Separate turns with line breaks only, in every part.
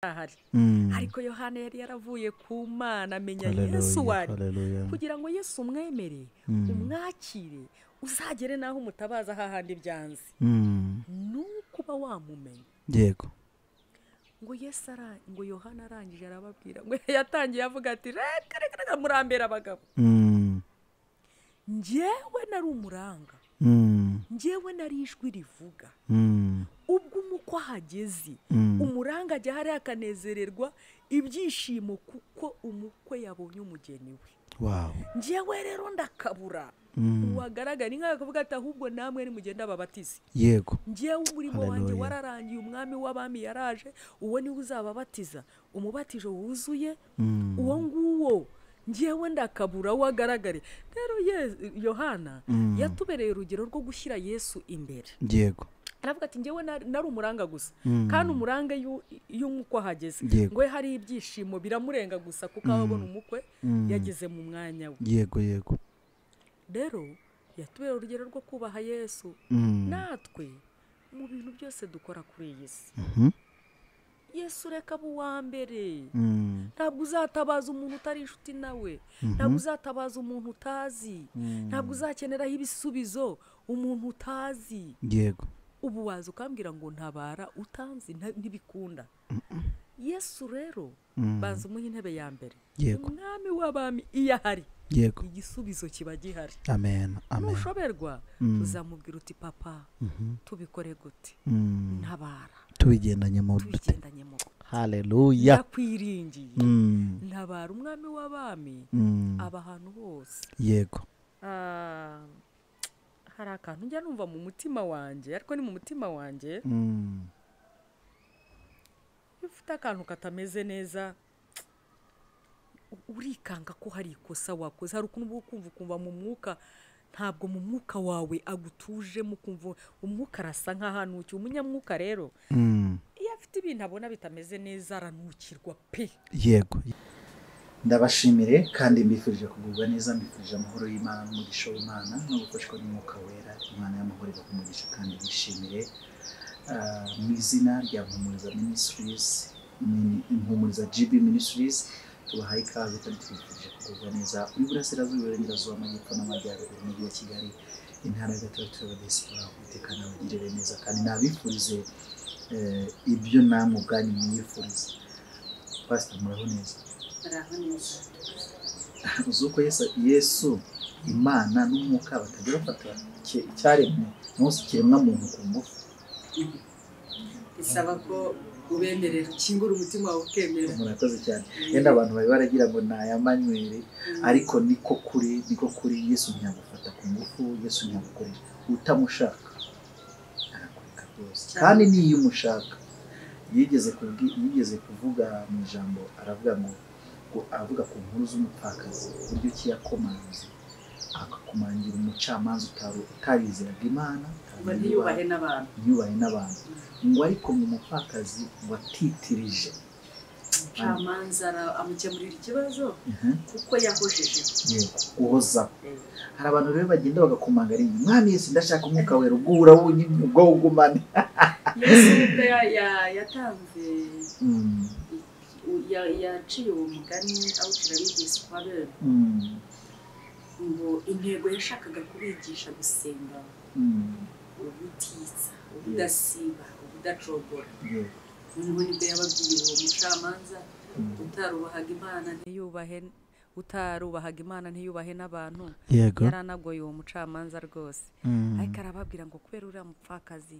Ahari, ariko Yohana yari yaravuye ku Mana, amenya Yesu wari kugira ngo Yesu umwemere, umwakire, uzagere naho umutabaza hahandi byanze, nukuba wamumenya.
Yego.
Ngo Yesu ngo Yohana arangije arababwira, ngo yatangiye avuga ati reka reka reka murambera abagabo. Njyewe nari umuranga, njyewe nari ijwi rivuga. Ubwo umukwe ahageze, umuranga ajya hariya akanezererwa ibyishimo kuko umukwe yabonye umugeni we.
Wow.
Njyewe rero ndakabura uwagaragara inka akavuga ati ahubwo namwe nimugenda babatize.
Yego.
Njyewe umurimo wanjye wararangiye, umwami w'abami yaraje, uwo niwe uzababatiza umubatizo wuzuye, uwo nguwo njyewe ndakabura uwagaragare. Rero Yohana yatubereye urugero rwo gushyira Yesu imbere.
Yego.
Aravuga ati njyewe nari umuranga gusa, kandi umuranga y'umukwe ahageze ngo hari ibyishimo biramurenga gusa kuko ababona umukwe yageze mu mwanya we.
Yego yego.
Rero yatubereye urugero rwo kubaha Yesu. Natwe mu bintu byose dukora kuri iyi si, Yesu reka uwa mbere. Ntabwo uzatabaza umuntu utari inshuti nawe, ntabwo uzatabaza umuntu utazi, ntabwo uzakeneraho ibisubizo umuntu utazi.
Yego.
Ubu waza ukambwira ngo ntabara utanzi, ntibikunda. Yesu rero banza umuhe intebe ya mbere. Umwami w'abami iyo ahari,
yego,
igisubizo kiba gihari.
Amen. Amen.
Nushoberwa uzamubwira uti papa, tubikore gute, ntabara,
tubigendanye mu
dute.
Haleluya.
Ndakwiringiye, ntabara umwami w'abami aba ahantu hose.
Yego.
Hari akantu njya numva mu mutima wanjye, ariko ni mu mutima wanjye. Iyo ufite akantu katameze neza urikanga ko hari ikosa wakoze. Hari ukuntu ukumva ukumva mu mwuka, ntabwo mu mwuka wawe agutuje, mukumva umwuka arasa nk'ahanukiye. Umunyamwuka rero iyo afite ibintu abona bitameze neza aranukirwa pe.
Yego. Ndabashimire kandi mbifurije kugubwa neza, mbifurije amahoro y'Imana n'umugisha w'Imana no gufashwa n'umwuka wera. Imana y'amahoro ibahe kandi bishimire mu izina rya Mpumuriza Ministries, Mpumuriza GB Ministries, tubahaye ikaze kandi tubifurije kugubwa neza. Uri burasirazuba, iburengerazuba, amajyepfo n'amajyaruguru, umujyi wa Kigali, intara ya Gatatu ya diaspora, Uwiteka nabagirire neza kandi nabifurize ibyo namwe ubwanyu mwifuriza. Pastor, muraho neza? Uzuko Yesu Imana n'umwuka batagira bafata icyaremwe munsi kiremwa muntu ku ngufu.
Isaba ko ubemerera ukingura umutima wawe ukemera.
Murakoze cyane. Yenda abantu bari baragira ngo nayamanywere, ariko niko kuri, niko kuri. Yesu ntiyagufata ku ngufu, Yesu ntiyagukoresha. Utamushaka arakureka rwose. Kandi niyo umushaka, yigeze kuvuga mu ijambo, aravuga ngo avuga ku nkuru z'umupfakazi uburyo ki yakomanze akakumangira umucamanza utarizeraga Imana,
ntiyubahe n'abantu,
ntiyubahe n'abantu, ngo ariko mu mupfakazi watitirije
umucamanza amukemurira ikibazo kuko yahojeje.
Yego, guhoza. Hari abantu rero bagenda bagakomanga ari Mwami Yesu ndashaka umwuka wera, ubwo urawunyimye ubwo ugumane.
Yesu yatanze yaciye uwo mugani awucira abigishwa be, ngo intego yashakaga kubigisha gusenga ubutitsa, ubudasiba, ubudacogora. Noneho nibwo yababwiye uwo mucamanza utarubahaga Imana ntiyubahe, utarubahaga Imana ntiyubahe n'abantu. Yaranagoye uwo mucamanza rwose. Ariko arababwira ngo kubera uriya mupfakazi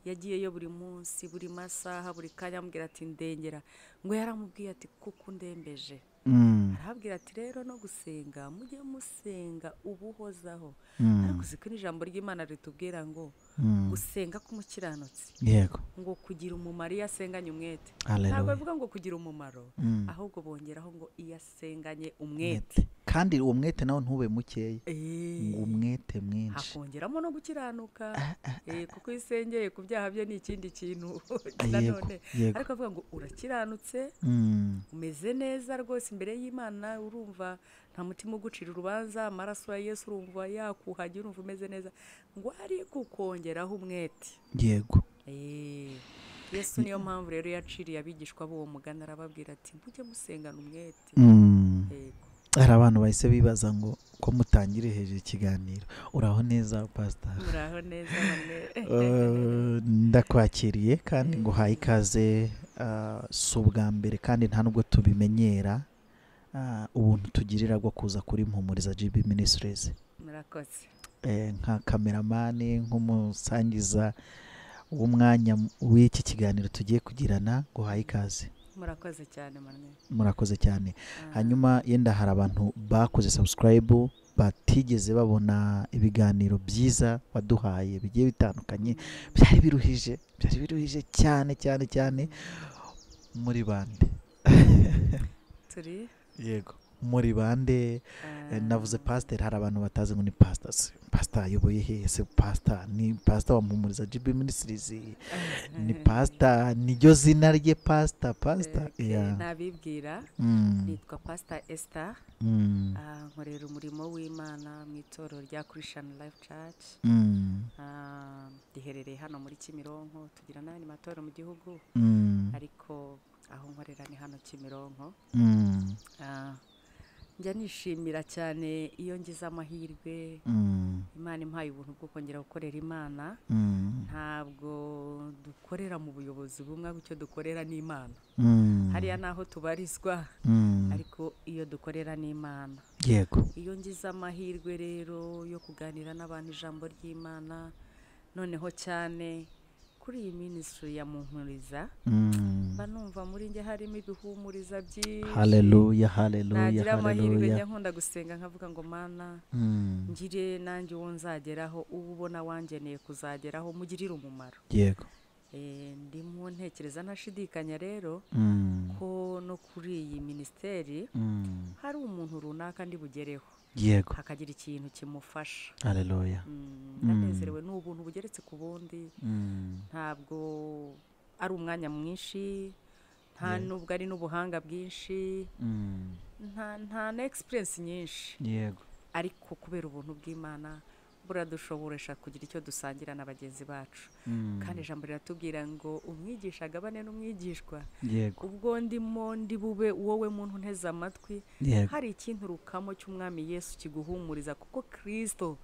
yagiyeyo buri munsi, buri masaha, buri kanya amubwira ati ndengera, ngo yaramubwiye ati kuko undembeje. Arababwira ati rero no gusenga mujye musenga ubuhozaho. Ariko uzi ko n'ijambo ry'Imana ritubwira ngo gusenga k'umukiranutsi,
yego,
ngo kugira umumaro iyo asenganye umwete. Ntabwo bivuga ngo kugira umumaro, ahubwo bongeraho ngo iyo asenganye umwete.
Kandi uwo mwete nawo ntube mukeya, ngo umwete mwinshi,
hakongeramo no gukiranuka, kuko isengeye ku byaha bye ni ikindi kintu nanone. Ariko avuga ngo urakiranutse, umeze neza rwose imbere y'Imana, urumva nta mutima ugucira urubanza, amaraso ya Yesu urumva yakuhagira, urumva umeze neza, ngo ari kukongeraho umwete.
Yego.
Yesu niyo mpamvu rero yaciriye abigishwa b'uwo mugani, arababwira ati mujye musengana umwete.
Hari abantu bahise bibaza ngo ko mutangire hejuru ikiganiro. Uraho neza Pastor?
Muraho neza
bamwe. Ndakwakiriye kandi nguhaye ikaze. Si ubwa mbere kandi nta nubwo tubimenyera, ubuntu tugirira bwo kuza kuri Mpumuriza GB Ministries.
Murakoze.
Nka kameramani, nk'umusangiza w'umwanya w'iki kiganiro tugiye kugirana, nguhaye ikaze.
Murakoze cyane Manuel.
Murakoze cyane. Hanyuma yenda hari abantu bakoze subscribe batigeze babona ibiganiro byiza waduhaye bigiye bitandukanye, byari biruhije cyane cyane cyane. Muri bande
turi?
Yego, muri bande. Navuze pastor, hari abantu batazi ngo ni pastor. Pastor ayoboye he? Se pastor ni pastor wa Mpumuriza GB Ministries? Ni pastor, niryo zina rye pastor? Pastor
nabibwira. Nitwa Pastor Esther. Nkorera umurimo w'Imana mu itorero rya Christian Life Church. Riherereye hano muri Kimironko. Tugira n'andi matorero mu gihugu, ariko aho nkorera ni hano Kimironko. Njya nishimira cyane iyo ngize amahirwe, Imana impaye ubuntu bwo kongera gukorera Imana. Ntabwo dukorera mu buyobozi bumwe, ahubwo icyo dukorera ni Imana. Hariya naho tubarizwa, ariko iyo dukorera ni Imana.
Yego.
Iyo ngize amahirwe rero yo kuganira n'abantu ijambo ry'Imana, noneho cyane kuri iyi ministry ya Mumpuriza, mba numva muri njye harimo ibihumuriza byinshi.
Haleluya, haleluya.
Nagira amahirwe njya nkunda gusenga nkavuga ngo Mana, ngire nanjye uwo nzageraho, uba ubona wangeneye kuzageraho, mugirire umumaro.
Yego.
Ndimo ntekereza ntashidikanya rero ko no kuri iyi ministeri hari umuntu runaka ndi bugereho.
Yego.
Hakagira ikintu kimufasha.
Haleluya.
Ndanezerewe n'ubuntu bugeretse ku bundi. Ntabwo ari umwanya mwinshi, nta nubwo ari n'ubuhanga bwinshi, nta na experience nyinshi.
Yego.
Ariko kubera ubuntu bw'Imana buradushoboresha kugira icyo dusangira na bagenzi bacu. Kandi ijambo riratubwira ngo umwigisha agabane n'umwigishwa.
Yego.
Ubwo ndimo ndi bube wowe muntu nteze amatwi, hari ikintu rukamo cy'Umwami Yesu kiguhumuriza, kuko Kristo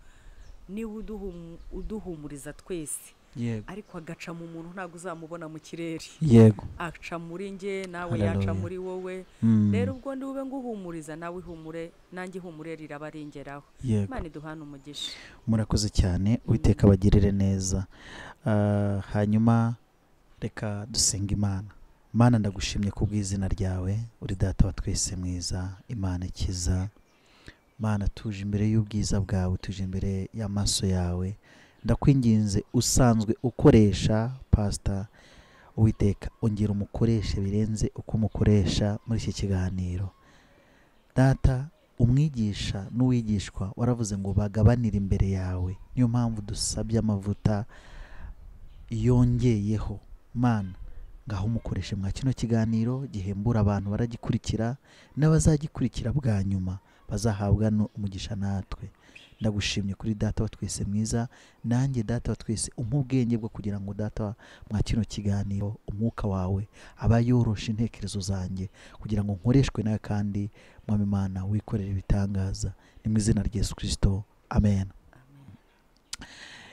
niwe uduhumuriza twese.
Yego.
Ariko agaca mu muntu, ntabwo uzamubona mu kirere.
Yego.
Aca muri nge, nawe yaca muri wowe. Rero ubwo ndi bube nguhumuriza, nawe ihumure, nanjye ihumure riraba ringeraho. Imana iduhane umugisha.
Murakoze cyane, Uwiteka abagirire neza. Hanyuma reka dusenga Imana. Mana, ndagushimye ku bw'izina ryawe, uri data wa twese mwiza, Imana ikiza. Mana, tuje imbere y'ubwiza bwawe, tuje imbere y'amaso yawe. Ndakwinginze usanzwe ukoresha Pastor, Uwiteka ongera umukoreshe birenze uko umukoresha muri iki kiganiro. Data, umwigisha n'uwigishwa waravuze ngo bagabanire imbere yawe, niyo mpamvu dusabye amavuta yongeyeho. Mana, ngaho umukoreshe mwa kino kiganiro gihembura abantu baragikurikira n'abazagikurikira bwa nyuma bazahabwa umugisha natwe. Ndagushimye kuri data wa twese mwiza, nanjye data wa twese umpa ubwenge bwo kugira ngo data mwa kino kiganiro umwuka wawe aba yoroshe intekerezo zanjye kugira ngo nkoreshwe nawe, kandi Mwami Imana wikorere ibitangaza. Ni mu izina rya Yesu Kristo, amen.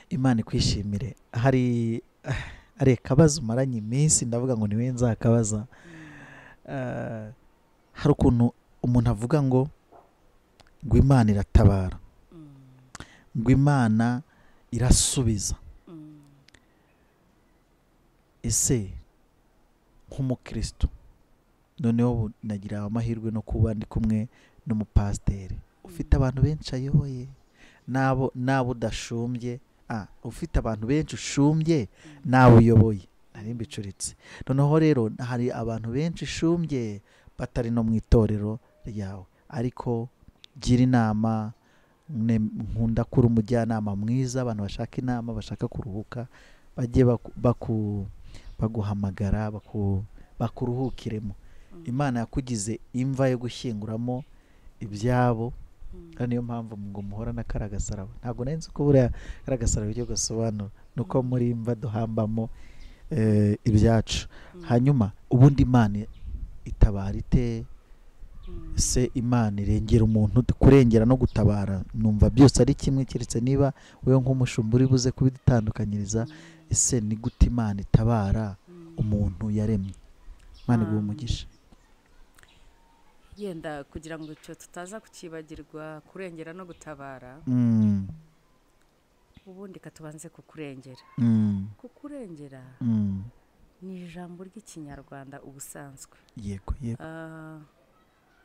Imana ikwishimire. Hari akabazo umaranye iminsi ndavuga ngo niwe nzakabaza. Hari ukuntu umuntu avuga ngo Imana iratabara, ngo Imana irasubiza. Ese nk'umukristo, noneho nagira amahirwe no kuba ndi kumwe n'umupasiteri ufite abantu benshi ayoboye, nabo udashumbye, ufite abantu benshi ushumbye nawe uyoboye, nari mbicuritse. Noneho rero hari abantu benshi ushumbye batari no mu itorero ryawe, ariko gira inama. Nkunda kuri umujyanama mwiza, abantu bashaka inama, bashaka kuruhuka, bajye baguhamagara bakuruhukiremo. Imana yakugize imva yo gushyinguramo ibyabo, kandi niyo mpamvu ngo muhora na karagasaraba. Ntabwo nari nzi ko buriya karagasaraba icyo gasobanura, nuko muri imva duhambamo ibyacu. Hanyuma ubundi Imana itabara ite? Se Imana irengera umuntu? Kurengera no gutabara numva byose ari kimwe, keretse niba wewe nk'umushumba uri buze kubidutandukanyiriza. Ese ni gute Imana itabara umuntu yaremye? Imana iguhe umugisha.
Yenda kugira ngo icyo tutaza kukibagirwa, kurengera no gutabara, ubundi katubanze kukurengera. Kukurengera ni ijambo ry'Ikinyarwanda ubusanzwe.
Yego yego.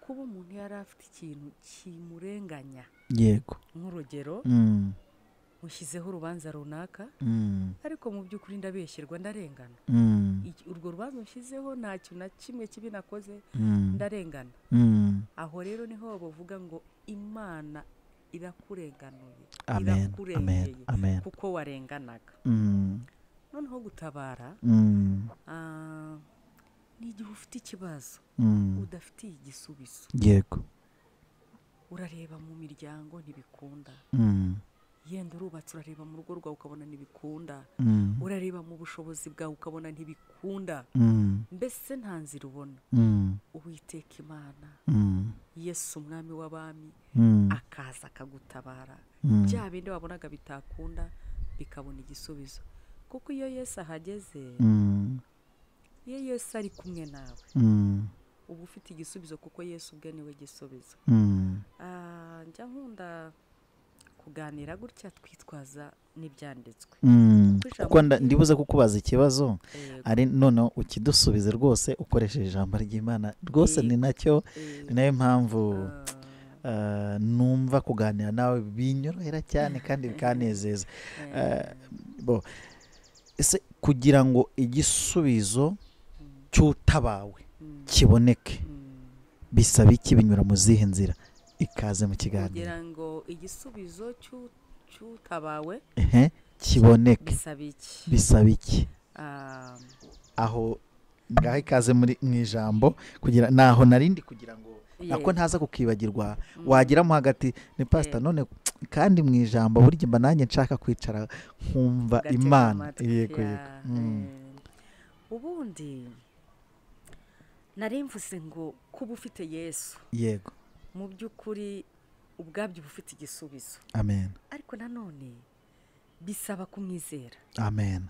Kuba umuntu yari afite ikintu kimurenganya,
yego,
nk'urugero mushyizeho urubanza runaka, ariko mu by'ukuri ndabeshyerwa, ndarengana. Urwo rubanza nshyizeho nta kintu na kimwe kibi nakoze, ndarengana. Aho rero niho bavuga ngo Imana irakurenganuye, irakurengeye kuko warenganaga. Noneho gutabara ni igihe ufite ikibazo udafitiye igisubizo.
Yego.
Urareba mu miryango ntibikunda, yenda urubatse urareba mu rugo rwawe ukabona ntibikunda, urareba mu bushobozi bwawe ukabona ntibikunda, mbese nta nzira ubona. Uwiteka Imana, Yesu umwami w'abami, akaza akagutabara. Bya bindi wabonaga bitakunda bikabona igisubizo, kuko iyo Yesu ahageze, iyo Yesu ari kumwe nawe, uba ufite igisubizo, kuko Yesu ubwe niwe gisubizo. Njya nkunda kuganira gutya twitwaza n'ibyanditswe.
Kuko ndibuze kukubaza ikibazo ari none ukidusubize rwose ukoresheje ijambo ry'Imana rwose. Ni nacyo, ni nayo mpamvu numva kuganira nawe binyorohera cyane kandi bikanezeza. Ese kugira ngo igisubizo cy'utabawe kiboneke bisaba iki? Binyura mu zihe nzira? Ikaze mu kiganiro.
Kugira ngo igisubizo cy'utabawe
kiboneke
bisaba iki?
Aho ngaho ikaze muri mu ijambo, kugira naho narindi kugira ngo nako ntaza kukibagirwa, wagira mo hagati ni pastor none kandi mu ijambo burya mba nanjye nshaka kwicara nkumva Imana. Yego yego.
Ubundi nari mvuze ngo kuba ufite Yesu,
yego,
mu by'ukuri ubwabyo bufite igisubizo.
Amen.
Ariko nanone bisaba kumwizera.
Amen.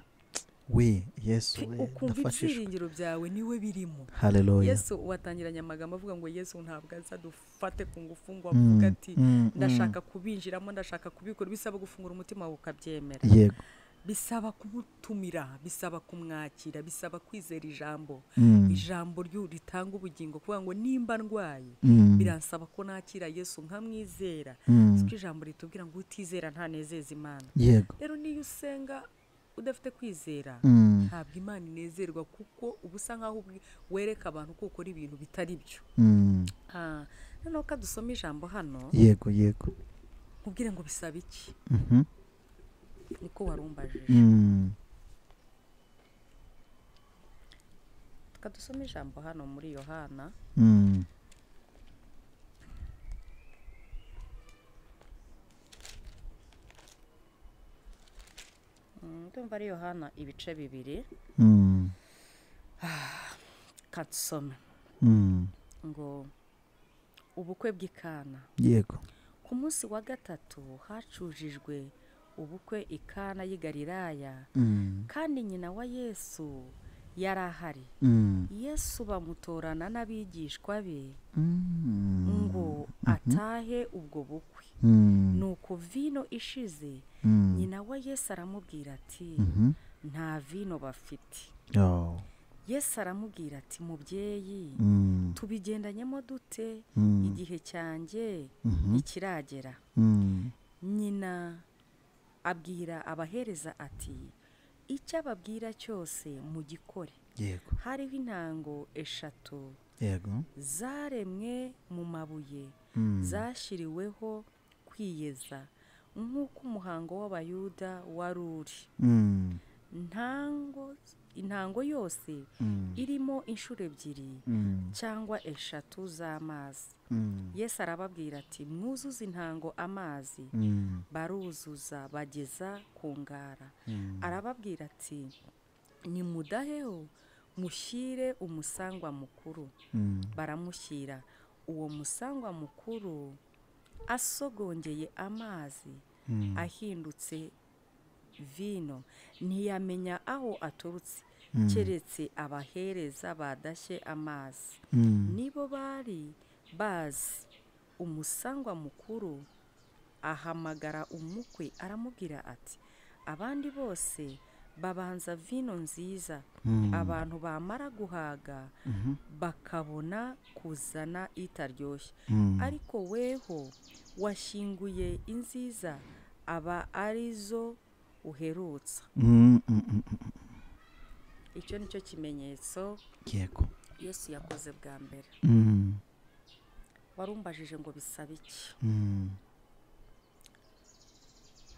We Yesu we,
ukumva ibyiringiro byawe niwe birimo.
Hallelujah.
Yesu watangiranye amagambo avuga ngo Yesu ntabwo aza dufate ku ngufu ngo avuga ati ndashaka kubinjiramo, ndashaka kubikora. Bisaba gufungura umutima wawe ukabyemera.
Yego.
Bisaba kumutumira, bisaba kumwakira, bisaba kwizera ijambo. Ijambo ryo ritanga ubugingo, kuvuga ngo nimba ndwaye biransaba ko nakira Yesu nkamwizera. Siko ijambo ritubwira ngo utizera ntanezeza Imana.
Yego.
Rero niyo usenga udafite kwizera, ntabwo Imana inezerwa, kuko uba usa nkaho wereka abantu ko ukora ibintu bitari byo. Noneho kadusoma ijambo hano.
Yego yego.
Nkubwire ngo bisaba iki? Niko warumbajije. Tukadusoma ijambo hano muri Yohana. Ndumva ari Yohana ibice 2. Kadusome. Ngo ubukwe bw'Ikana.
Yego.
Ku munsi wa 3 hacujijwe ubukwe i Kana y'i Galilaya, kandi nyina wa Yesu yari ahari. Yesu bamutorana n'abigishwa be ngo atahe ubwo bukwe. Nuko vino ishize, nyina wa Yesu aramubwira ati nta vino bafite. Yesu aramubwira ati mubyeyi, tubigendanyemo dute? Igihe cyanjye ntikiragera. Nyina abwira abahereza ati icyo ababwira cyose mugikore.
Yego.
Hariho intango 3
Yego.
zaremwe mu mabuye, zashyiriweho kwiyeza nk'uko umuhango w'Abayuda wari uri. Intango yose irimo inshuro 2 cyangwa 3 z'amazi. Yesu arababwira ati mwuzuze intango amazi. Baruzuza bageza ku ngara. Arababwira ati Nimudaheho mushyire umusangwa mukuru. Baramushyira. Uwo musangwa mukuru asogongeye amazi ahindutse vino, ntiyamenya aho aturutse, keretse abahereza badashye amazi. Nibo bari bazi. Umusangwa mukuru ahamagara umukwe aramubwira ati abandi bose babanza vino nziza, abantu bamara guhaga bakabona kuzana itaryoshye, ariko weho washinguye inziza aba arizo uherutsa. Icyo nicyo kimenyetso
yego
Yesu yakoze bwa mbere. Warumbajije ngo bisaba iki?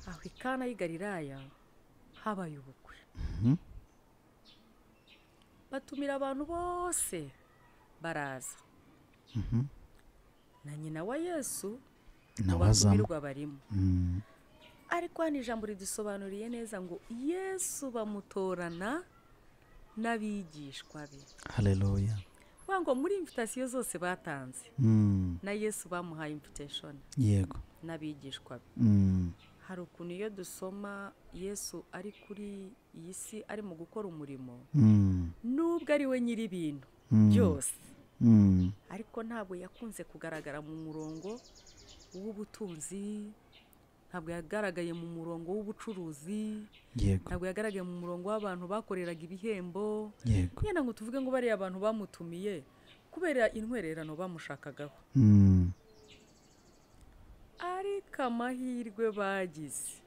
Aho i Kana y'i Galilaya habaye ubukwe. Batumira abantu bose baraza. Na nyina wa Yesu batumirwa barimo. Ariko hano ijambo ridusobanuriye neza ngo Yesu bamutorana n'abigishwa be.
Haleluya.
Ngo muri invitation zose batanze, na Yesu bamuhaye invitation.
Yego.
N'abigishwa be. Hari ukuntu iyo dusoma Yesu ari kuri iyi si ari mu gukora umurimo, nubwo ari we nyiri ibintu byose, ariko ntabwo yakunze kugaragara mu murongo w'ubutunzi, ntabwo yagaragaye mu murongo w'ubucuruzi, ntabwo yagaragaye mu murongo w'abantu bakoreraga ibihembo. Yenda ngo tuvuge ngo bariya abantu bamutumiye kubera intwererano bamushakagaho. Ariko amahirwe bagize,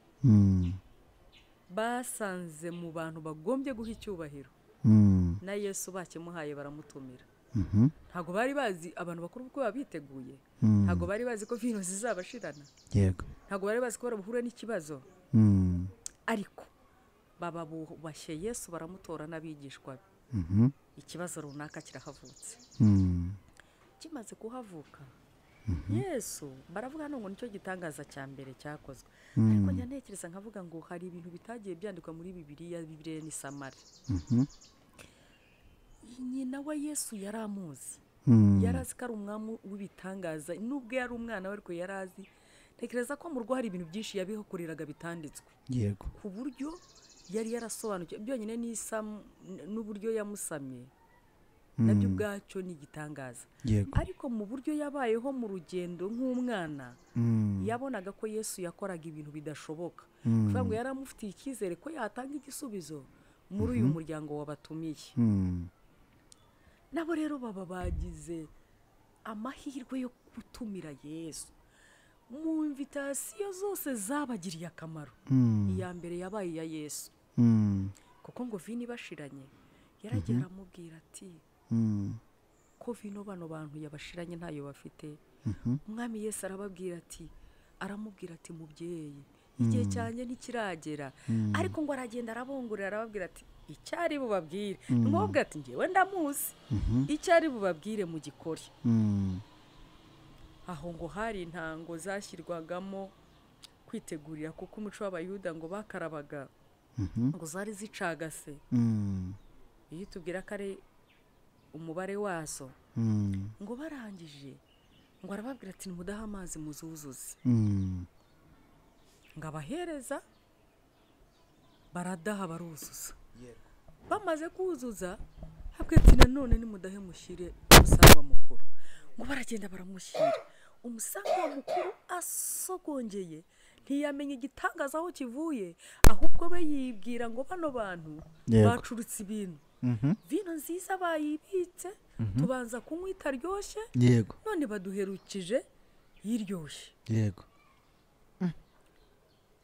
basanze mu bantu bagombye guha icyubahiro, na Yesu bakimuhaye baramutumira. Ntabwo bari bazi abantu bakuru uko babiteguye, ntabwo bari bazi ko vino zizabashirana,
yego,
ntabwo bari bazi ko babuhura n'ikibazo. Ariko baba bubashye Yesu baramutora n'abigishwa be. Ikibazo runaka kirahavutse. Kimaze kuhavuka, Yesu baravuga ngo nicyo gitangaza cya mbere cyakozwe. Ariko njya ntekereza nkavuga ngo hari ibintu bitagiye byandikwa muri Bibiliya, Bibiliya ni Samari. Nyina wa Yesu yaramuzi, yarazi ko ari umwami w'ibitangaza, nubwo yari umwana we ariko yarazi. Ntekereza ko mu rugo hari ibintu byinshi yabihakoreraga bitanditswe,
yego,
ku buryo yari yarasobanukiwe byonyine n'uburyo yamusamye, nabyo ubwacyo ni igitangaza. Ariko mu buryo yabayeho mu rugendo nk'umwana, yabonaga ko Yesu yakoraga ibintu bidashoboka. Kuvuga ngo yaramufitiye icyizere ko yatanga igisubizo muri uyu muryango wabatumiye. Nabo rero baba bagize amahirwe yo gutumira Yesu. Mu invitation zose zabagiriye akamaro, iya mbere yabaye iya Yesu. Kuko ngo vino bashiranye, yaragiye aramubwira ati ko vino bano bantu yabashiranye ntayo bafite. Umwami Yesu arababwira ati, aramubwira ati mubyeyi, igihe cyanjye ntikiragera. Ariko ngo aragenda arabongorera arababwira ati icyari bubabwire, nimubabwira ati ngewe ndamuzi, icyari bubabwire mugikore. Aho ngo hari intango zashyirwagamo kwitegurira, kuko umuco w'Abayuda ngo bakarabaga, ngo zari zicagase. Iyo tubwira ko ari umubare wazo, ngo barangije ngo arababwira ati nimudahe amazi muzuzuze. Ngo abahereza baradaha baruzuza. Bamaze kuzuza, habwe ati nanone nimudahe mushyire umusangwa mukuru. Ngo baragenda baramushyira. Umusangwa mukuru asogongeye, ntiyamenye igitangaza aho kivuye, ahubwo be yibwira ngo bano bantu bacuritse ibintu. Vino nziza bayibitse, tubanza kunywa itaryoshye,
yego,
none baduherukije yiryoshye.
Yego.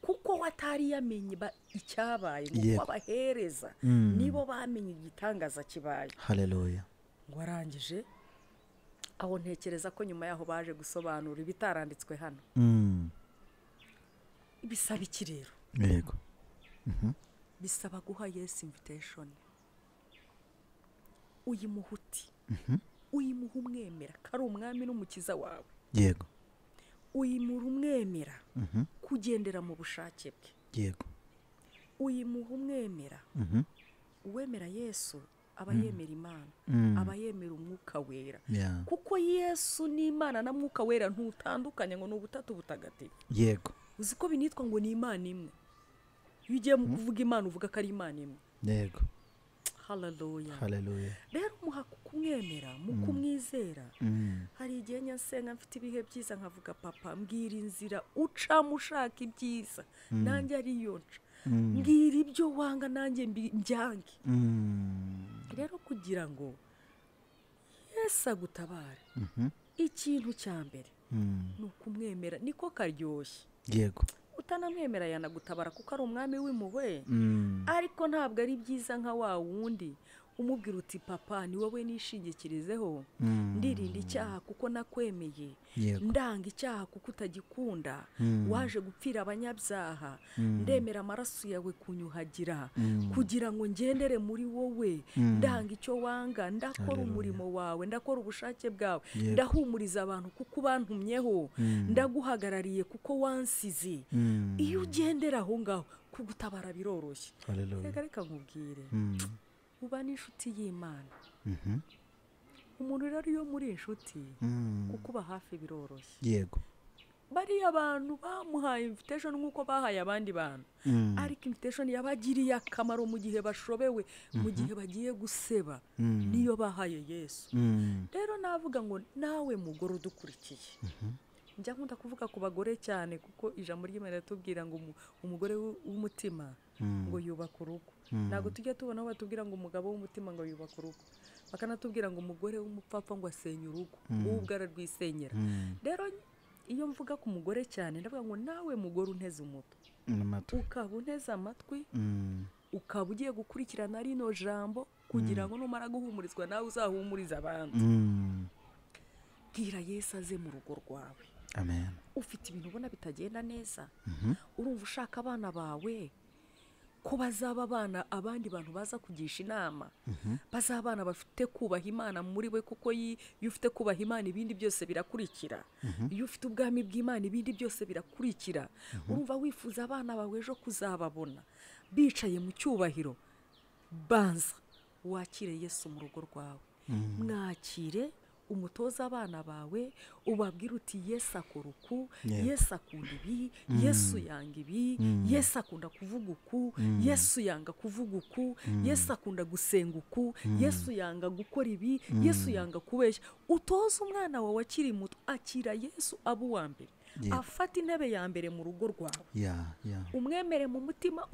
Kuko watari yamenye icyabaye, ngo abahereza nibo bamenye igitangaza kibaye.
Haleluya.
Ngo arangije aho, ntekereza ko nyuma yaho baje gusobanura ibitaranditswe hano. Bisaba iki rero?
Yego.
Bisaba guha Yesu invitation. Uyimuhuti, uyimuha umwemera ko ari umwami n'umukiza wawe.
Yego.
Uyimura umwemera kugendera mu bushake bwe.
Yego.
Uyimuha umwemera Uwemera Yesu aba yemera Imana, aba yemera Umwuka Wera. Kuko Yesu ni Imana na Mwuka Wera ntutandukanye ngo ni ubutatu butagatifu.
Yego.
Uzi ko binitwa ngo ni Imana imwe. Iyo ugiye mu kuvuga Imana uvuga ko ari Imana imwe.
Yego.
Haleluya.
Haleluya.
Rero muha kumwemera, mu kumwizera. Hari igihe nyasenga mfite ibihe byiza nkavuga papa mbwira inzira ucamo ushaka ibyiza, nanjye ariyo nca. Mbwira ibyo wanga nanjye mbyange. Rero kugira ngo Yesu agutabare, ikintu cya mbere ni ukumwemera, niko karyoshye.
Yego.
Utanamwemera yanagutabara kuko ari umwami w'impuhwe. Ariko ntabwo ari byiza nka wa wundi umubwira uti papa ni wowe nishingikirizeho, ndirinda icyaha kuko nakwemeye, ndanga icyaha kuko utagikunda, waje gupfira abanyabyaha, ndemera amaraso yawe kunyuhagira kugira ngo ngendere muri wowe, ndanga icyo wanga, ndakora umurimo wawe, ndakora ubushake bwawe, ndahumuriza abantu kuko ubantumyeho, ndaguhagarariye kuko wansize. Iyo ugendera aho ngaho kugutabara biroroshye. Reka nkubwire, uba n'inshuti y'Imana. Umuntu rero iyo muri inshuti kukuba hafi biroroshye.
Yego.
Bariya abantu bamuhaye invitation nk'uko bahaye abandi bantu, ariko invitation yabagiriye akamaro mu gihe bashobewe, mu gihe bagiye guseba, niyo bahaye Yesu. Rero navuga ngo nawe mugore udukurikiye, njya nkunda kuvuga ku bagore cyane kuko ijambo ry'Imana riratubwira ngo umugore w'umutima ngo yubaka urugo. Ntabwo tujya tubona aho batubwira ngo umugabo w'umutima ngo yubaka urugo, bakanatubwira ngo umugore w'umupfapfa ngo asenya urugo, uwo ubwo ararwisenyera. Rero iyo mvuga ku mugore cyane ndavuga ngo nawe mugore unteze umutwe, ukaba unteze amatwi, ukaba ugiye gukurikirana rino jambo kugira ngo numara guhumurizwa nawe uzahumuriza abandi. Bwira Yesu aze mu rugo rwawe.
Amen.
Ufite ibintu ubona bitagenda neza, urumva ushaka abana bawe ko bazaba abana abandi bantu baza kugisha inama, bazaba abana bafite kubaha Imana muri we, kuko iyo ufite kubaha Imana ibindi byose birakurikira. Iyo ufite ubwami bw'Imana ibindi byose birakurikira. Urumva wifuza abana bawe ejo kuzababona bicaye mu cyubahiro, banza wakire Yesu mu rugo rwawe. Mwakire, umutoza abana bawe, ubabwira uti Yesu akora uku, Yesu akunda ibi, Yesu yanga ibi, Yesu akunda kuvuga uku, Yesu yanga kuvuga uku, Yesu akunda gusenga uku, Yesu yanga gukora ibi, Yesu yanga kubeshya. Utoza umwana wawe akiri muto, akira Yesu aba uwa mbere, afata intebe ya mbere mu rugo rwawe. Umwemere mu mutima,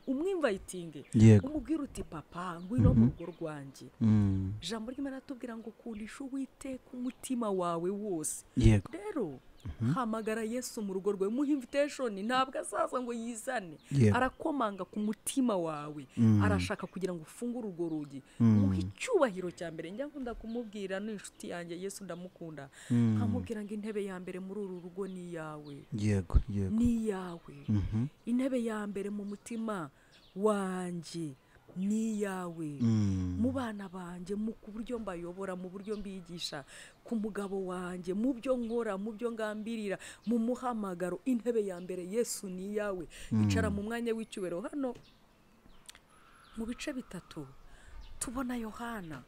umwinvitinge, umubwire uti papa ngwino mu rugo rwanjye. Ijambo ry'Imana ratubwira ngo kundisha Uwiteka umutima wawe wose. Rero hamagara Yesu mu rugo rwawe, muhe invitation, ntabwo azaza ngo yizane, arakomanga ku mutima wawe, arashaka kugira ngo ufungure urwo rugi. Muhe icyubahiro cya mbere. Njya nkunda kumubwira n'inshuti yanjye Yesu ndamukunda, nkamubwira ngo intebe ya mbere muri uru rugo ni iyawe.
Yego, yego.
Ni iyawe. Intebe ya mbere mu mutima wanjye ni iyawe. Mu bana banjye, mu buryo mbayobora, mu buryo mbigisha, ku mugabo wanjye, mu byo nkora, mu byo ngambirira, mu muhamagaro, intebe ya mbere Yesu ni iyawe. Icara mu mwanya w'icyubahiro. Hano mu bice bitatu tubona Yohana.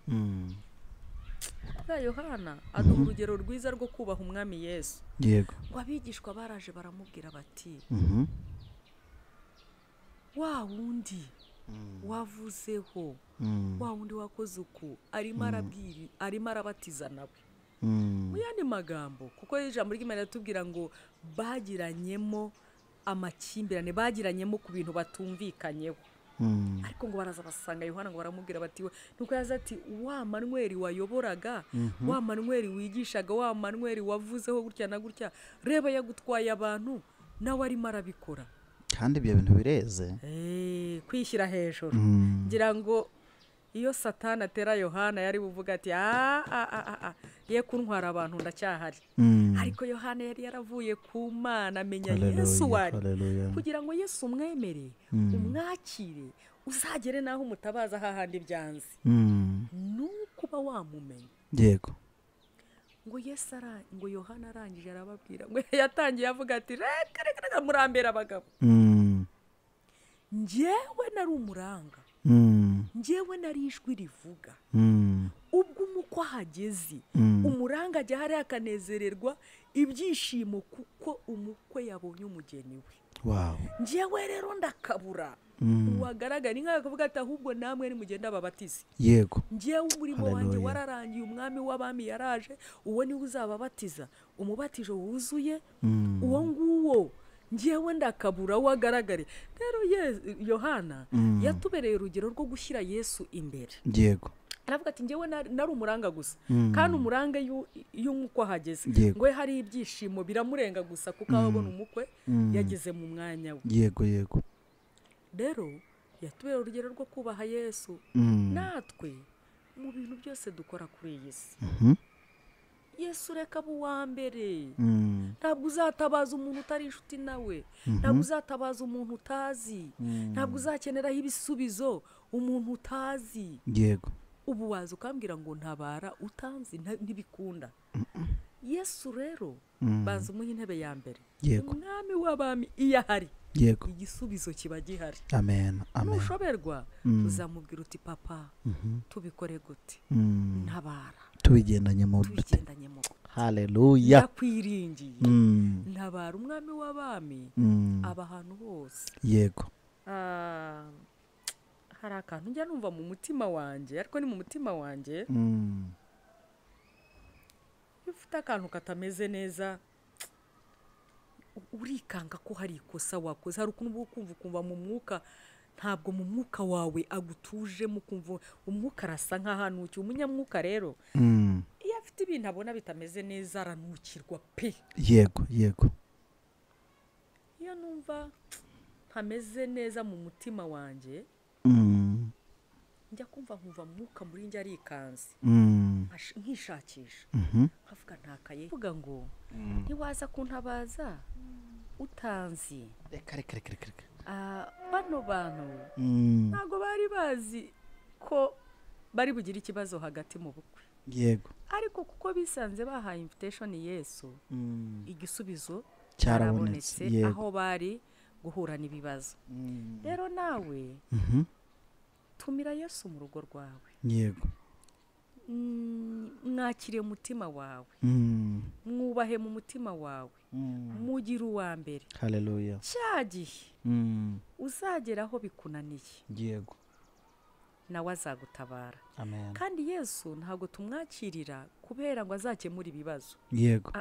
Yohana aduha urugero rwiza rwo kubaha umwami Yesu.
Yego.
Ngo abigishwa baraje baramubwira bati wa wundi wavuzeho, wa wundi wakoze uku, arimo arabwira, arimo arabatiza nawe. Mu yandi magambo, kuko ijambo ry'Imana riratubwira ngo bagiranyemo amakimbirane, bagiranyemo ku bintu batumvikanyeho. Ariko ngo baraza basanga Yohana ngo baramubwira bati nuko yaza ati wa Manuel wayoboraga, wa Manuel wigishaga, wa Manuel wavuzeho gutya na gutya, reba yagutwaye abantu nawe arimo arabikora.
Kandi ibyo bintu bireze
kwishyira hejuru. Ngira ngo iyo Satani atera Yohana yari buvuga ati ye kuntwara abantu ndacyahari. Ariko Yohana yari yaravuye ku Mana, amenya Yesu wari, kugira ngo Yesu umwemere, umwakire, uzagere naho umutabaza hahandi byanze, nukuba wamumenya.
Yego.
Ngo Yesu ngo Yohana arangije arababwira ngo yatangiye avuga ati reka reka murambera abagabo, njyewe nari umuranga, Njyewe nari ijwi rivuga. Ubwo umukwe ahageze, umuranga ajya hariya akanezererwa ibyishimo kuko umukwe yabonye umugeni we. Njyewe rero ndakabura. Uwagaragara ni nkaho akavuga ati ahubwo namwe nimugenda babatize.
Yego.
Njyewe umurimo wanjye wararangiye, umwami w'abami yaraje, uwo niwe uzababatiza umubatizo wuzuye, uwo nguwo njyewe ndakabura wagaragare. Rero Yohana yatubereye urugero rwo gushyira Yesu imbere.
Yego.
Aravuga ati njyewe nari umuranga gusa, kandi umuranga iyo umukwe ahageze ngo hari ibyishimo biramurenga gusa kuko ababona umukwe yageze mu mwanya we.
Yego yego.
Rero yatubereye urugero rwo kubaha Yesu. Natwe mu bintu byose dukora kuri iyi si, Yesu reka abe uwa mbere. Ntabwo uzatabaza umuntu utari inshuti nawe, ntabwo uzatabaza umuntu utazi, ntabwo uzakeneraho ibisubizo umuntu utazi.
Yego.
Ubu waza ukambwira ngo ntabara utanzi, ntibikunda. Yesu rero banza umuhe intebe ya mbere. Umwami w'abami iyo ahari,
yego,
igisubizo kiba gihari.
Amen. Amen.
Nushoberwa uzamubwira uti papa, tubikore gute? Ntabara.
Tubigendanye mu
dute.
Haleluya.
Ndakwiringiye. Ntabara umwami w'abami aba ahantu hose.
Yego.
Hari akantu njya numva mu mutima wanjye, ariko ni mu mutima wanjye. Iyo ufite akantu katameze neza urikanga ko hari ikosa wakoze. Hari ukuntu uba ukumva mu mwuka, ntabwo mu mwuka wawe agutuje, mukumva umwuka arasa nk'ahanukiye. Umunyamwuka rero iyo afite ibintu abona bitameze neza aranukirwa pe.
Yego yego.
Iyo numva ntameze neza mu mutima wanjye, njya kumva nkumva mwuka muri njye arikanze, nkishakisha, nkavuga ntakaye, mvuga ngo ntiwaza kuntabaza utanzi.
Reka reka reka reka.
Bano bantu ntabwo bari bazi ko bari bugire ikibazo hagati mu bukwe.
Yego.
Ariko kuko bisanze bahaye invitation Yesu, igisubizo
cyarabonetse
aho bari guhura n'ibibazo. Rero nawe tumira Yesu mu rugo rwawe.
Yego.
Mwakire umutima wawe, mwubahe mu mutima wawe, mugire uwa mbere.
Haleluya.
Cya gihe uzageraho bikunaniye,
yego,
nawe azagutabara.
Amen.
Kandi Yesu ntabwo tumwakirira kubera ngo azakemure ibibazo.
Yego.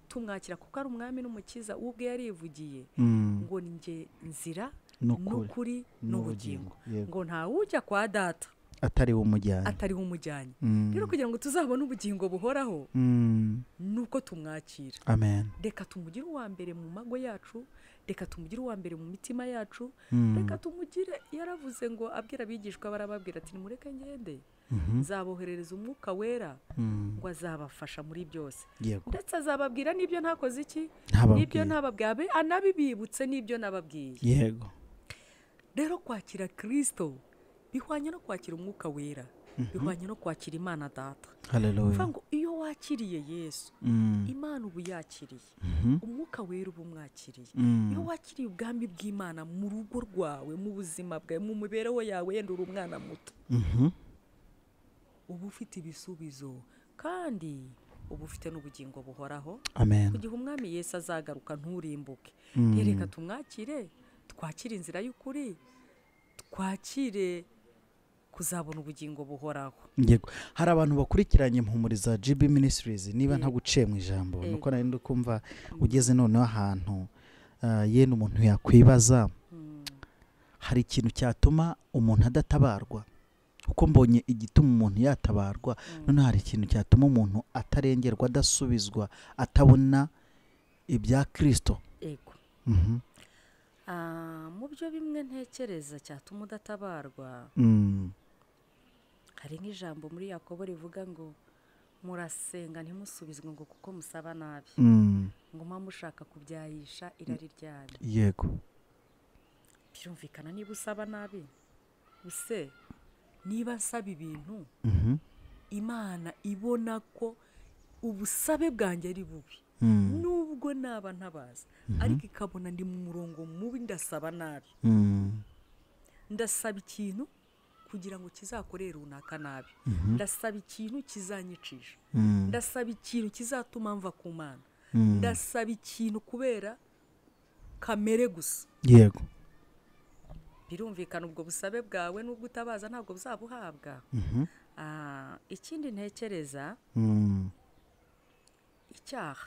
Tumwakira kuko ari umwami n'umukiza, ubwe yarivugiye ngo njye nzira n'ukuri n'ubugingo, ngo ntawujya kwa data
atari umujyanye,
atari umujyanye. Rero kugira ngo tuzabone ubugingo buhoraho nuko tumwakira.
Amen.
Reka tumugire uwa mbere mu mago yacu, reka tumugire uwa mbere mu mitima yacu, reka tumugire. Yaravuze ngo abwira abigishwa barababwira ati nimureke ngende, nzaboherereza umwuka wera ngo azabafasha muri byose, ndetse azababwira n'ibyo ntakoze iki, n'ibyo ntababwiye, anabibibutse n'ibyo nababwiye.
Yego.
Rero kwakira Kristo bihwanye no kwakira umwuka wera, bihwanye no kwakira Imana data.
Haleluya.
Ngo iyo wakiriye Yesu, Imana ubu yakiriye, umwuka wera ubu mwakiriye. Iyo wakiriye ubwami bw'Imana mu rugo rwawe, mu buzima bwawe, mu mibereho yawe, yenda uri umwana muto, uba ufite ibisubizo kandi uba ufite n'ubugingo buhoraho.
Amen.
Kugira umwami Yesu azagaruka nturimbuke. Reka tumwakire, twakire inzira y'ukuri, twakire kuzabona ubugingo buhoraho.
Yego. Hari abantu bakurikiranye Mpumuriza GB Ministries, niba ntaguciye mu ijambo, nuko nari ndikumva ugeze noneho ahantu yenda umuntu yakwibaza, hari ikintu cyatuma umuntu adatabarwa? Uko mbonye igituma umuntu yatabarwa, noneho hari ikintu cyatuma umuntu atarengerwa, adasubizwa, atabona ibya Kristo.
Yego. Mu byo bimwe ntekereza cyatuma udatabarwa, hari nk'ijambo muri Yakobo rivuga ngo murasenga ntimusubizwe ngo kuko musaba nabi, ngo muba mushaka kubyayisha irari ryanyu.
Yego.
Birumvikana niba usaba nabi, use niba nsaba ibintu Imana ibona ko ubusabe bwanjye ari bubi, nubwo naba ntabaza, ariko ikabona ndi mu murongo mubi, ndasaba nabi, ndasaba ikintu kugira ngo kizakorere runaka nabi, ndasaba ikintu kizanyicisha, ndasaba ikintu kizatuma mva ku Mana, ndasaba ikintu kubera kamere gusa.
Yego.
Birumvikana ubwo busabe bwawe nubwo utabaza ntabwo buzabuhabwa. Ikindi ntekereza, icyaha.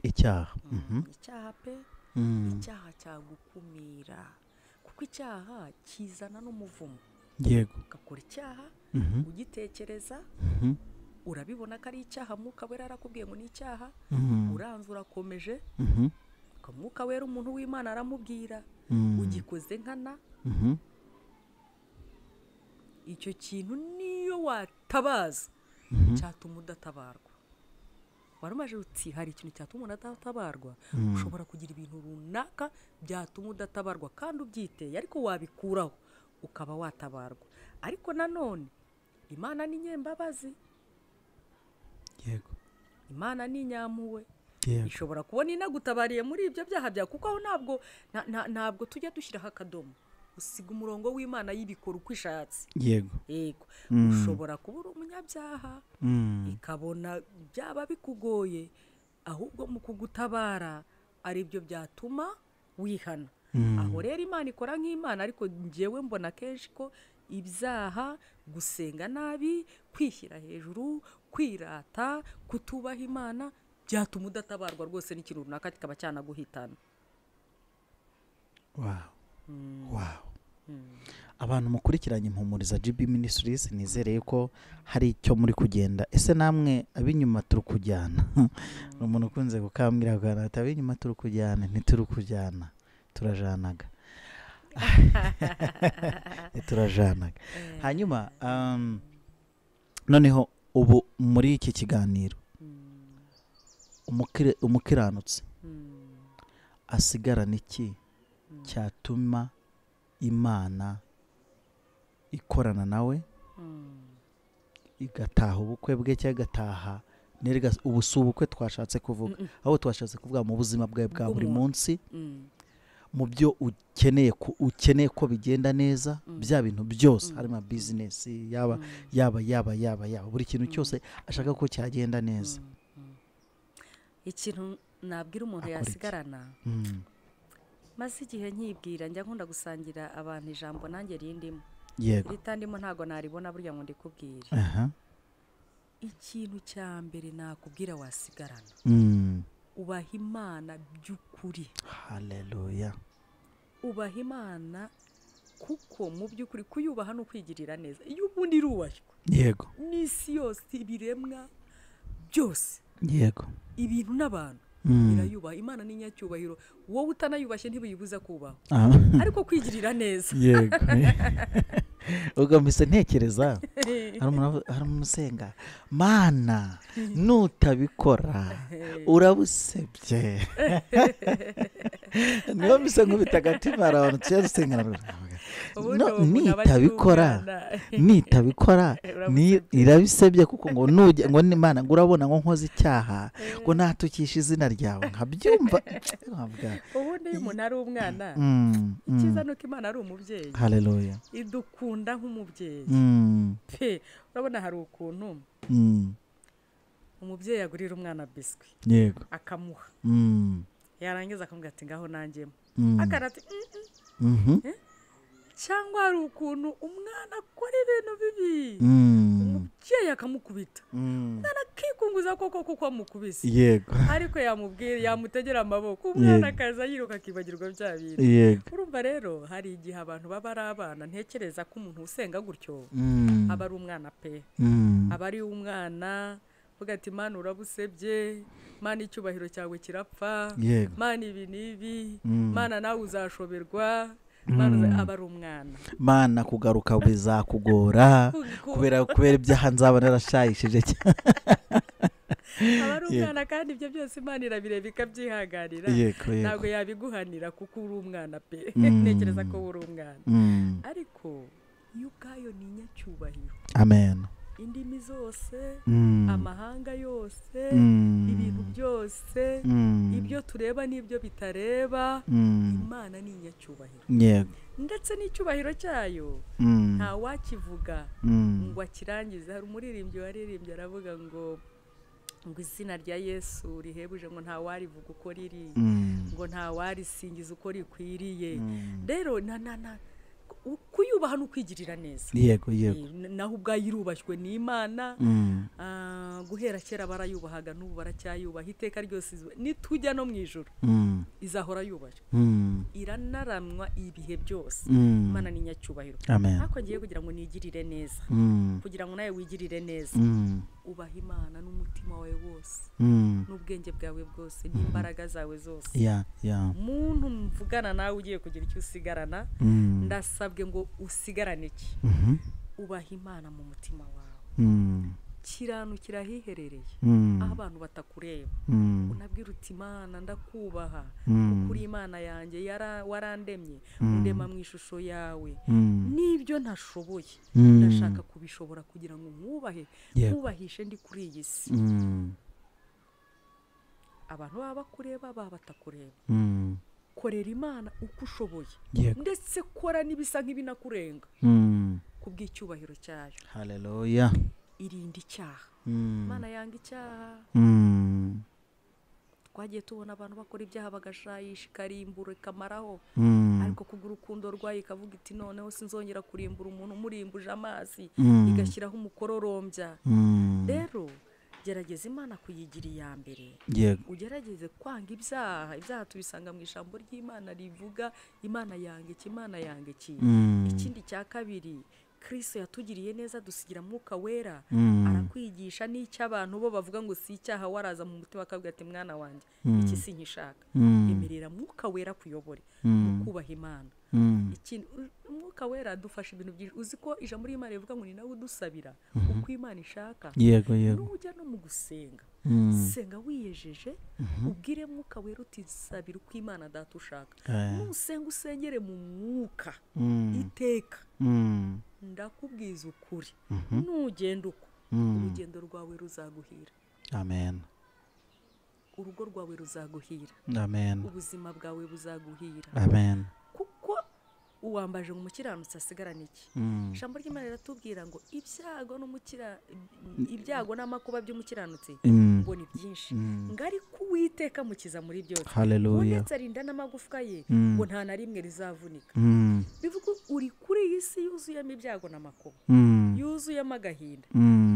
Icyaha.
Icyaha pe. Icyaha cyagukumira, kuko icyaha kizana n'umuvumo.
Yego.
Ugakora icyaha ugitekereza, urabibona ko ari icyaha, Mwuka Wera arakubwiye ngo ni icyaha, uranze urakomeje, Mwuka Wera umuntu w'Imana aramubwira ugikoze nkana, icyo kintu niyo watabaza cyatuma udatabarwa. Warumaje uti hari ikintu cyatuma umuntu adatabarwa, ushobora kugira ibintu runaka byatuma udatabarwa kandi ubyiteye, ariko wabikuraho ukaba watabarwa. Ariko nanone Imana ni nyembabazi.
Yego.
Imana ni nyampuhwe. Ishobora kubona inagutabariye muri ibyo byaha byawe, kuko aho ntabwo ntabwo tujya dushyiraho akadomo, usiga umurongo w'Imana y'ibikora uko ishatse.
Yego.
Yego. Ushobora kuba uri umunyabyaha, ikabona byaba bikugoye, ahubwo mu kugutabara ari byo byatuma wihana. Aho rero Imana ikora nk'Imana, ariko njyewe mbona kenshi ko ibyaha, gusenga nabi, kwishyira hejuru, kwirata, kutubaha Imana byatuma udatabarwa rwose n'ikintu runaka kikaba cyanaguhitana.
Wow. Wow. Abantu mukurikiranye Impumuriza GB Ministries, nizereye ko hari icyo muri kugenda. Ese namwe abinyuma turi kujyana? Umuntu ukunze gukambwira ati abinyuma turi kujyana, ntituri kujyana, turajanaga. Turajanaga. Hanyuma noneho ubu muri iki kiganiro umukiranutsi asigarana iki cyatuma Imana ikorana nawe, igataha ubukwe bwe cyangwa igataha ubu si ubukwe twashatse kuvuga, aho twashatse kuvuga mu buzima bwawe bwa buri munsi, mu byo ukeneye ko bigenda neza, bya bintu byose harimo business, yaba yaba yaba yaba yaba buri kintu cyose ashaka ko cyagenda neza.
Ikintu nabwira umuntu yasigarana, maze igihe nkibwira, njya nkunda gusangira abantu ijambo nanjye rindimo.
Yego.
Ritandimo ntago naribona burya ngo ndikubwire. Ikintu cya mbere nakubwira wasigarana, ubaha Imana by'ukuri.
Haleluya.
Ubaha Imana kuko mu by'ukuri kuyubaha no kwigirira neza. Iyo ubundi irubashywe.
Yego.
N'isi yose, ibiremwa byose.
Yego.
Ibintu n'abantu irayubaha. Imana ni nyacyubahiro, wowe utanayubashye ntibuyibuza kubaho, ariko kwigirira neza.
Yego. Ubwo mpise ntekereza hari umuntu usenga, Mana nutabikora urabusebye. Niyo mpise nkubita agatima, hari abantu tujya dusengana, nitabikora irabisebye, kuko ngo nujya ngo Imana ngo urabona ngo nkoze icyaha, ngo natukisha izina ryawe, nkabyumva.
Ubundi iyo umuntu ari umwana, icyiza nuko Imana ari umubyeyi.
Haleluya.
Idukunda nk'umubyeyi pe. Urabona hari ukuntu umubyeyi agurira umwana biswi,
yego,
akamuha, yarangiza akamubwira ati ngaho nanjyemo, akarati. Cyangwa hari ukuntu umwana akora ibintu bibi, umubyeyi akamukubita, umwana akikunguza koko kuko amukubise.
Yego.
Ariko yamubwira, yamutegera amaboko, umwana akaza yiruka akibagirwa bya bintu.
Yego.
Urumva rero hari igihe abantu baba ari abana, ntekereza ko umuntu usenga gutyo aba ari umwana pe. Aba ari umwana uvuga ati Mana urabusebye, Mana icyubahiro cyawe kirapfa, Mana ibi n'ibi, Mana nawe uzashoberwa. Aba ari umwana.
Mana kugaruka bizakugora kubera ibyaha nzaba narashayishije cyane.
Aba ari umwana kandi ibyo byose Imana irabireba ikabyihanganira, ntabwo yabiguhanira kuko uri umwana pe. Ntekereza ko uri umwana, ariko iyo ubwayo ni nyacyubahiro.
Amen.
Indimi zose, amahanga yose, ibintu byose. byose, ibyo tureba n'ibyo bitareba, Imana ni inyacyubahiro.
Yego.
Ndetse n'icyubahiro cyayo nta wakivuga ngo akirangize. Hari umuririmbyi waririmbye aravuga ngo izina rya Yesu rihebuje, ngo nta warivuga uko riri, ngo nta warisingiza uko rikwiriye. Rero na kuyubaha no kwigirira neza.
Yego yego.
Naho ubwayo irubashywe n'Imana. Guhera kera barayubahaga, n'ubu baracyayubaha iteka ryose. Nitujya no mu ijuru izahora yubashywe, iranaramwa ibihe byose. Imana ni nyacyubahiro. Ariko ngiye kugira ngo nigirire neza, kugira ngo nawe wigirire neza, ubaha Imana n'umutima wawe wose, n'ubwenge bwawe bwose, n'imbaraga zawe zose. Muntu mvugana nawe ugiye kugira icyo usigarana, ndasabwe ngo usigarane iki? Ubaha Imana mu mutima wawe. Kiranukira ahiherereye, aho abantu batakureba, unabwira uti Imana ndakubaha, kuko uri Imana yanjye, warandemye, undema mu ishusho yawe, n'ibyo ntashoboye ndashaka kubishobora kugira ngo nkubahe, nkubahishe ndi kuri iyi si. Abantu baba bakureba, baba batakureba, korera Imana uko ushoboye, ndetse kora n'ibisa nk'ibinakurenga kubw'icyubahiro cyayo.
Haleluya.
Irinda icyaha. Imana yanga icyaha. Twagiye tubona abantu bakora ibyaha bagashayisha, ikarimbura, ikamaraho, ariko kubwo urukundo rwayo ikavuga iti noneho sinzongera kurimbura umuntu umurimbuje amazi, igashyiraho umukororombya. Rero gerageza Imana kuyigira iya mbere. Ugerageze kwanga ibyaha. Ibyaha tubisanga mu ijambo ry'Imana rivuga Imana yanga iki, Imana yanga iki. Ikindi cya kabiri, Kristo yatugiriye neza dusigira Mwuka Wera, arakwigisha n'icyo abantu bo bavuga ngo si icyaha, waraza mu mutima akabwira ati mwana wanjye iki sinkishaka. Emerera Mwuka Wera kuyobore mu kubaha Imana. Ikindi, Mwuka Wera adufasha ibintu byinshi. Uzi ko ijambo ry'Imana rivuga ngo ni nawe udusabira uko Imana ishaka.
Yego yego.
Nujya no mu gusenga, senga wiyejeje, ubwire Mwuka Wera uti nsabira uko Imana data ushaka. Nusenga usengere mu mwuka iteka. Ndakubwiza ukuri, nugenda uko urugendo rwawe ruzaguhira.
Amen.
Urugo rwawe ruzaguhira.
Amen.
Ubuzima bwawe buzaguhira.
Amen.
Kuko uwambaje ngo umukiranutsi asigarane iki? Ijambo ry'Imana riratubwira ngo ibyago n'umukira, ibyago n'amakuba by'umukiranutsi ngo ni byinshi, ngo ariko Uwiteka mukiza muri byose.
Haleluya.
Ndetse arinda n'amagufwa ye ngo nta na rimwe rizavunika. Bivuga uri kuri iyi si yuzuyemo ibyago n'amakuba, yuzuyemo agahinda,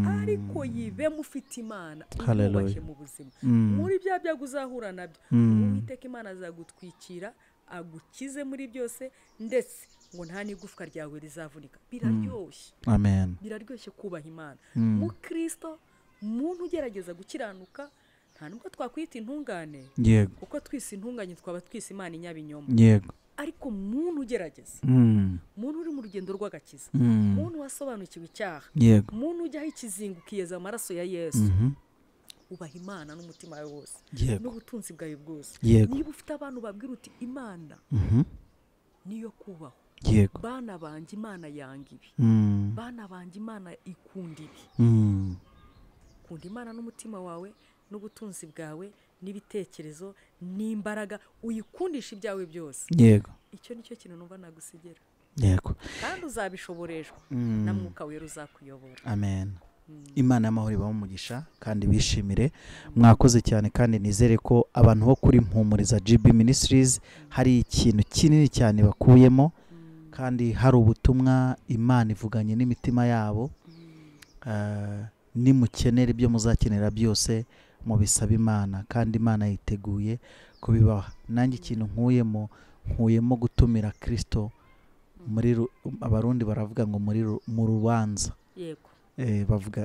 ariko yibemo ufite Imana, uyubashye mu buzima. Muri bya byago uzahura nabyo, Uwiteka Imana azagutwikira, agukize muri byose, ndetse ngo nta n'igufwa ryawe rizavunika. Biraryoshye.
Amen.
Biraryoshye kubaha Imana. Mu Kristo, muntu ugerageza gukiranuka, nta nubwo twakwita intungane.
Yego.
Kuko twise intunganye twaba twise Imana inyabinyoma.
Yego.
Ariko muntu ugerageza, muntu uri mu rugendo rw'agakiza, muntu wasobanukiwe icyaha, muntu ujyaho ikizingo ukiyeza amaraso ya Yesu, ubaha Imana n'umutima wawe wose, n'ubutunzi bwawe bwose. Niba ufite abantu babwira uti Imana niyo kubaho. Bana banjye Imana yanga ibi, bana banjye Imana ikunda ibi. Kunda Imana n'umutima wawe, n'ubutunzi bwawe, n'ibitekerezo, n'imbaraga, uyikundisha ibyawe byose.
Yego.
Icyo nicyo kintu numva nagusigira.
Yego.
Kandi uzabishoboreshwa na Mwuka Wera uzakuyobora.
Amen. Imana y'amahoro ibahe umugisha kandi bishimire. Mwakoze cyane, kandi nizere ko abantu bo kuri Mpumuriza GB Ministries hari ikintu kinini cyane bakuyemo, kandi hari ubutumwa Imana ivuganye n'imitima yabo. Nimukenera ibyo muzakenera byose mubisaba Imana, kandi Imana yiteguye kubibaha. Nanjye ikintu nkuyemo gutumira Kristo muri Abarundi baravuga ngo muri mu rubanza.
Yego.
Bavuga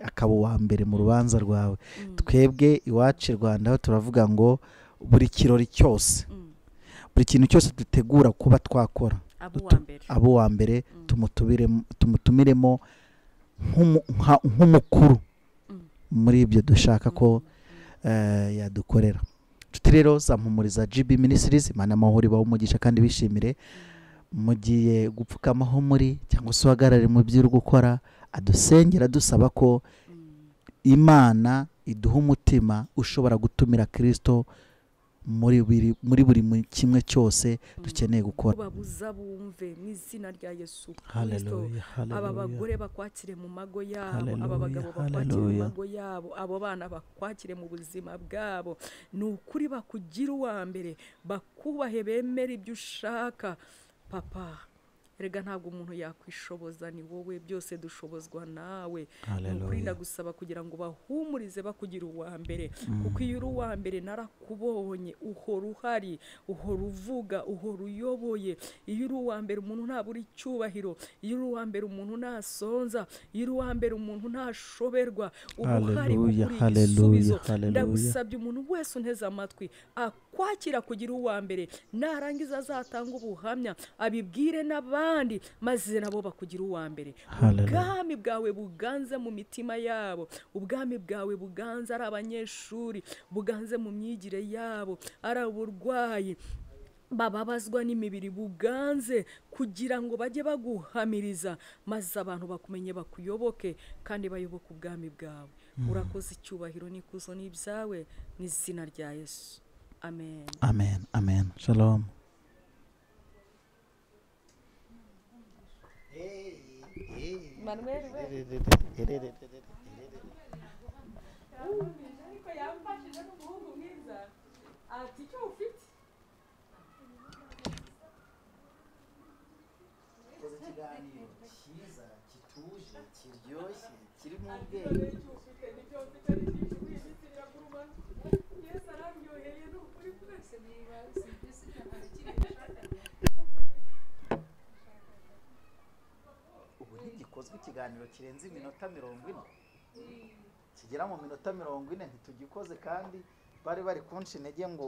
akaba uwa mbere mu rubanza rwawe. Twebwe iwacu Rwanda aho turavuga ngo buri kirori cyose, buri kintu cyose dutegura kuba twakora, abo wa mbere tumutumiremo nk'umukuru muri ibyo dushaka ko yadukorera. Nshuti rero za Mpumuriza GB Ministries, Imana amahoro ibahe umugisha kandi bishimire. Mugiye gupfukamaho muri cyangwa se uhagarare mu byo uri gukora, adusengera dusaba ko Imana iduha umutima ushobora gutumira Kristo muri buri kimwe cyose dukeneye gukora.
Babuza bumve mu izina rya Yesu Kristo. Aba bagore bakwakire mu mago yabo, aba bagabo bakwakire mu mago yabo, abo bana bakwakire mu buzima bwabo. Ni ukuri bakugira uwa mbere, bakubahe, bemere ibyo ushaka. Papa, erega ntabwo umuntu yakwishoboza, ni wowe, byose dushobozwa nawe. Ni ukuri ndagusaba kugira ngo bahumurize bakugira uwa mbere, kuko iyo uri uwa mbere narakubonye, uhora uhari, uhora uvuga, uhora uyoboye. Iyo uri uwa mbere umuntu ntabura icyubahiro, iyo uri uwa mbere umuntu ntasonza, iyo uri uwa mbere umuntu ntashoberwa, uba uhari kuko uri igisubizo. Ndagusabye umuntu wese unteze amatwi akwakira kugira uwa mbere, narangiza azatanga ubuhamya, abibwire n'abandi, maze nabo bakugira uwa mbere. Ubwami bwawe buganze mu mitima yabo, ubwami bwawe buganze ari abanyeshuri, buganze mu myigire yabo, ari abarwayi bababazwa n'imibiri, buganze kugira ngo bajye baguhamiriza, maze abantu bakumenye, bakuyoboke kandi bayoboke ubwami bwawe. Urakoze, icyubahiro n'ikuzo n'ibyawe mu izina rya Yesu. Amen.
Amen. Amen. Shalom.
Manuel ariko yamfashije n'umuhungu mwiza ati icyo ufite.
Ikiganiro cyiza gituje kiryoshye kirimo ubwenge. Ubu ntigikozwe ikiganiro kirenze iminota 40, kigera mu minota 40 ntitugikoze, kandi bari kunca intege ngo